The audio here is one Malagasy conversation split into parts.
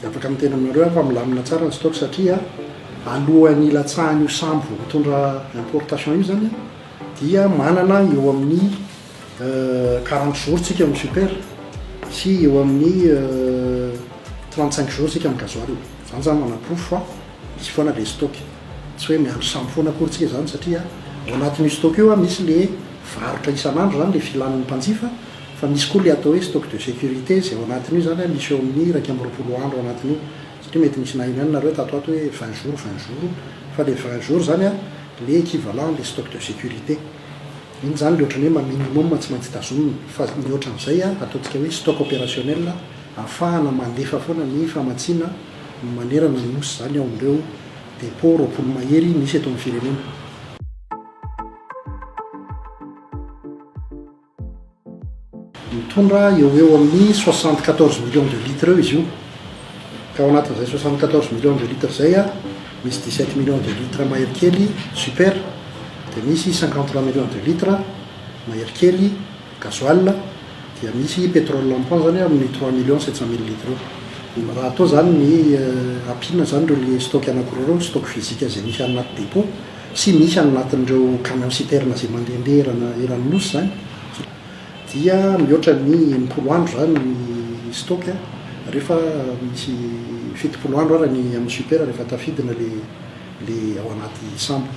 Dia afaka miteny aminareo aho fa milamina tsara ny stock satria alohan'ny hilatsahan'io sambo vao mitondra importation io izany dia manana eo amin'ny 40 jours tsika eo amin'ny super sy eo amin'ny 35 jours tsika amin'ny gasoil. Izany izany manaporofo fa misy foana ilay stock. Tsy hoe miandry sambo foana akory tsika izany satria ao anatin'io stock io misy le varotra isan'andro izany, le filan'ny mpanjifa. Fa misy koa le atao hoe stock de sécurité izay ao anatin'io izany an, misy eo amin'ny 21 andro ao anatin'io, satria mety misy naheno ihany nareo tato ato hoe 20 jours, 20 jours, fa le 20 jours izany an, le équivalent le stock de sécurité. Iny izany le ohatran'ny hoe ma minimum tsy maintsy tazomina, fa ny ohatran'izay an, ataontsika hoe stock opérationnel ahafahana mandefa foana ny famatsiana manerana ny nosy izany ao amin'ireo dépôt 20 mahery misy eto amin'ny firenena. Mitondra eo ho eo amin'ny 74 millions de litres eo izy io. Ka ao anatin'izay 74 millions de litres izay, misy 17 millions de litres mahery kely super, dia misy 53 millions de litres mahery kely gasoil, dia misy pétrole lampant izany amin'ny 3 millions 700 mille litres eo. Raha atao izany ny ampiana izany ireo le stock anankiroa ireo, stock physique izay misy any anaty dépôt sy misy any anatin'ireo camion citerne izay mandehandeha erana eran'ny nosy izany, dia mihoatra ny 60 andro izany ny stock rehefa misy 70 andro ara ny amin'ny super rehefa tafidina le le ao anaty sambo.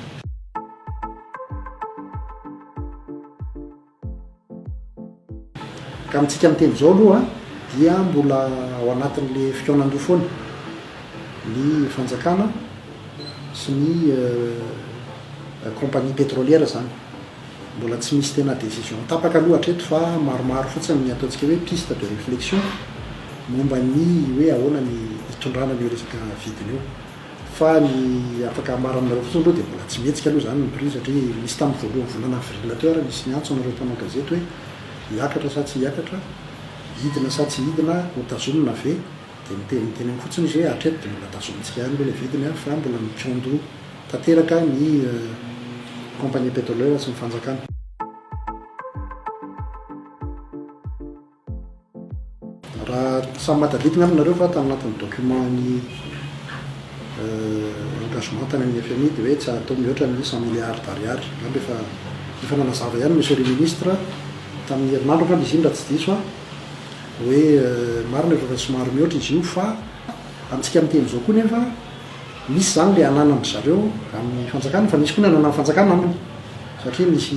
Ka amintsika miteny izao aloha dia mbola ao anatin'le fikaonandoha foana ny fanjakana sy ny compagnie pétrolière izany. Mbola tsy misy tena décision tapaka aloha hatreto fa maromaro fotsiny ny ataontsika hoe piste de réflexion momba ny hoe ahoana ny hitondrana an'io resaka vidiny io. Fa ny afaka ambara aminareo fotsiny aloha dia mbola tsy mihetsika aloha izany ny prix satria nisy tamin'ny voalohan'ny volana avril teo ary nisy niantso anareo mpanao gazety hoe hiakatra sa tsy hiakatra, hidina sa tsy hidina, ho tazomina ve? Dia niteny niteneniko fotsiny izy hoe hatreto dia mbola tazomintsika ihany aloha ilay vidiny fa mbola mikaondoha tanteraka ny compagnie pétrolière sy ny fanjakana. Raha samy mahatadidy angamba nareo fa tany anatin'ny document ny engagement tany amin'ny FMI dia hoe tsy atao mihoatra ny 100 milliards d'ariary. Angamba efa efa nanazava ihany monsieur le ministre tamin'ny herinandro angamba izy iny raha tsy diso aho hoe marina efa somary mihoatra izy io fa amintsika miteny izao koa nefa Misy izany ilay ananan-dry zareo amin'ny fanjakana fa misy koa ny ananan'ny fanjakana aminy satria misy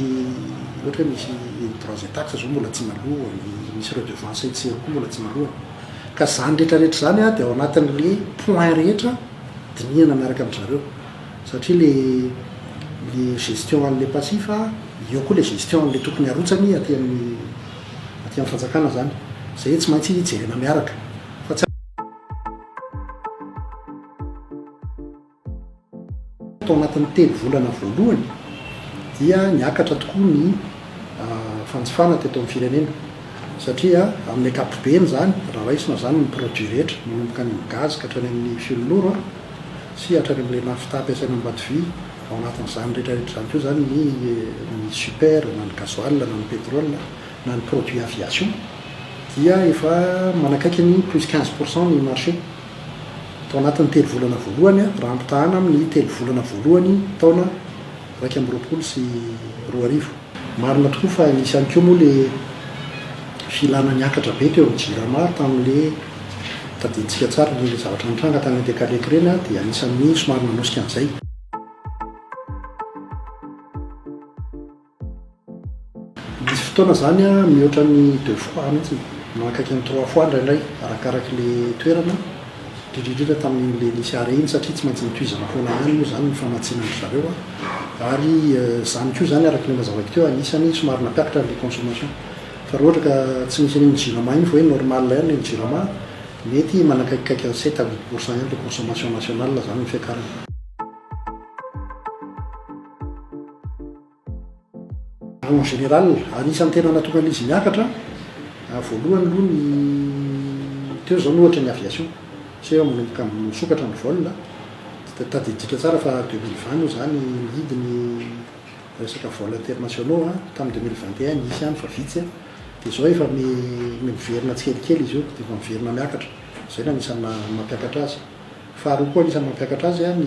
ohatra hoe misy droits et taxes zao mbola tsy naloa, misy redevance etsy sy eroa koa mbola tsy naloa. Ka izany rehetra rehetra izany dia ao anatin'le point rehetra dinihana miaraka amin-dry zareo satria le le gestion an'le passif, eo koa le gestion an'le tokony harotsany aty amin'ny aty amin'ny fanjakana izany. Izay tsy maintsy jerena miaraka fa tsy. Tao anatin'ny telo volana voalohany dia niakatra tokoa ny fanjifana teto amin'ny firenena satria amin'ny ankapobeny izany raha raisina izany ny produit rehetra manomboka any amin'ny gaz ka hatrany amin'ny fiololoro sy hatrany amin'ilay nafta ampiasaina amin'ny vatovy, ao anatin'izany rehetra rehetra izany koa izany ny ny super na ny gasoil na ny pétrole na ny produit aviation dia efa manakaiky ny plus 15 pourcent ny marché tao anatin'ny telo volana voalohany raha ampitahana amin'ny telo volana voalohany taona 2021. Marina tokoa fa nisy ihany koa moa le filana niakatra be teo amin'ny Jirama tamin'le tadidintsika tsara ny zavatra nitranga tany Antekaleka ireny dia anisan'ny somary nanosika an'izay. Misy fotoana izany mihoatra ny deux fois mihitsy, manakaiky ny trois fois indraindray arakarak'ilay toerana, indrindra indrindra tamin'iny ilay nisy arrêt iny satria tsy maintsy notohizana foana ihany moa izany ny famatsiana an-dry zareo ary izany koa izany araka ilay nazavaiko teo anisany somary nampiakatra an'ilay consommation fa raha ohatra ka tsy nisy an'iny jirama iny fa hoe normal ihany ilay jirama mety manakaikikaiky ny sept à huit pourcent ihany ilay consommation nationale izany ny fiakarany. En général, anisan'ny tena nahatonga an'izy niakatra, voalohany aloha ny teo izao ny ohatra ny aviation, satria efa manomboka misokatra ny vol, tadidintsika tsara fa 2020 moa izany nihidy ny resaka vol internationaux, tamin'ny 2021 nisy ihany fa vitsy, dia izao efa miverina tsikelikely izy io, dia efa miverina miakatra. Izay no anisan'ny mampiakatra azy. Faharoa koa anisan'ny mampiakatra azy ny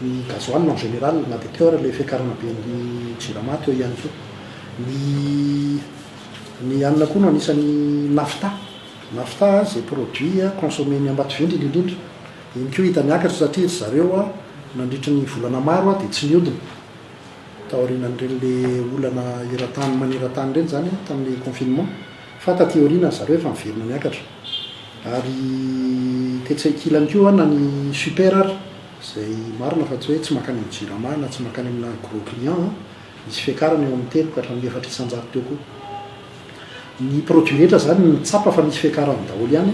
ny gasoil en général na dia teo ary ilay fiakarana be ny Jirama teo ihany koa. Ny ny hanina koa no anisan'ny nafta, nafta izay produit consommé-n'ny Ambatovy indrindra indrindra. Iny koa hita niakatra satria ry zareo nandritry ny volana maro dia tsy nihodina taorianan'ireny le olana eran-tany maneran-tany ireny izany tamin'ny confinement fa taty aoriana ry zareo efa niverina niakatra. Ary tetsy ankilany koa na ny super ary izay marina fa tsy hoe tsy mankany amin'ny jirama na tsy mankany amina gros client nisy fiakarana eo amin'ny 3 ka hatramin'ny 4% teo koa. Ny produit rehetra izany no tsapa fa nisy fiakarany daholo ihany.